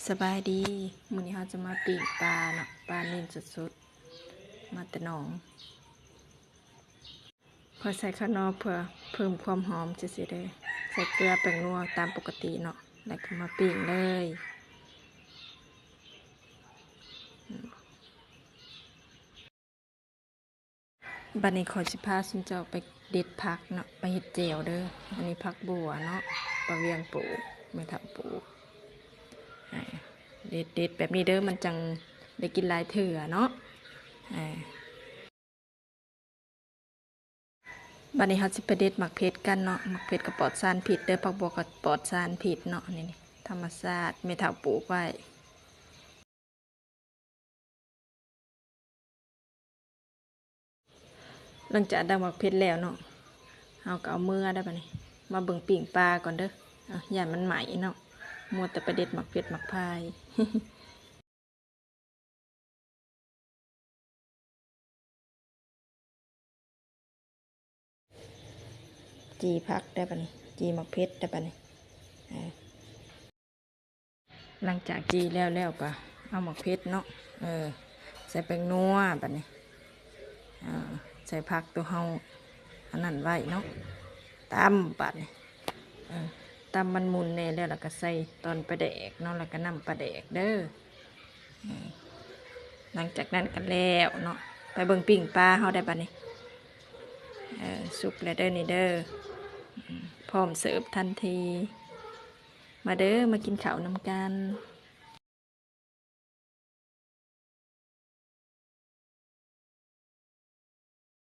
ສະບາຍດີ ມື້ນີ້ເຮົາຈະມາປີ້ງປາເນາະ ປານິນສົດໆ ມາແຕ່ໜອງ. ຂ້ອຍໃສ່ຂະໜໍ່ເພື່ອເພີ່ມຄວາມຫອມຊື່ໆເດີ. ໃສ່ເກືອແປ້ງນົວຕາມປົກກະຕິເນາະ ແລ້ວກໍມາປີ້ງເລີຍ. ບັດນີ້ຂ້ອຍຊິພາຊຸມເຈົ້າໄປເດັດຜັກເນາະ ໄປເຮັດແຈ່ວເດີ. ອັນນີ້ຜັກບົ່ວເນາະ ປ້າວຽງປູກ ແມ່ເຖົ້າປູກ. ເດັດໆແບບນີ້ເດີ ມັນຈັ່ງໄດ້ກິນຫຼາຍເທື່ອເນາະ. ບັດນີ້ເຮົາຊິໄປເດັດໝາກເຜັດກັນເນາະ. ໝາກເຜັດກໍປອດສານພິດເດີ ຜັກບົ່ວກໍປອດສານພິດເນາະ. ນີ້ ທຳມະຊາດ ແມ່ເຖົ້າປູກໄວ້. ຫຼັງຈາກດັກໝາກເຜັດແລ້ວເນາະ ເຮົາກໍເອົາເມືອໄດ້ບັດນີ້. ມາເບິ່ງປີ້ງປາກ່ອນເດີ ຢ້ານມັນໄໝ້ເນາະ ມົວແຕ່ໄປເດັດໝາກເຜັດໝາກພາຍ. ຈີ່ຜັກໄດ້ບັດນີ້ ຈີ່ໝາກເຜັດໄດ້ບັດນີ້. ຫຼັງຈາກຈີ່ແລ້ວແລ້ວກໍເອົາໝາກເຜັດເນາະ ເອີ ໃສ່ແປ້ງນົວບັດນີ້ ເອີ ໃສ່ຜັກໂຕເຮົາອັນນັ້ນໄວ້ເນາະ ຕຳບັດນີ້ ເອີ ຕຳມັນໝຸ່ນແດ່ແລ້ວ ແລ້ວກໍໃສ່ຕອນປາແດກເນາະ ແລ້ວກໍນ້ຳປາແດກເດີ. ຫຼັງຈາກນັ້ນກໍແລ້ວເນາະ ໄປເບິ່ງປີ້ງປາເຮົາໄດ້ບັດນີ້. ເອີ ສຸກແລ້ວເດີນີ້ເດີ ພ້ອມເສີບທັນທີ. ມາເດີ ມາກິນເຂົ້ານຳກັນ.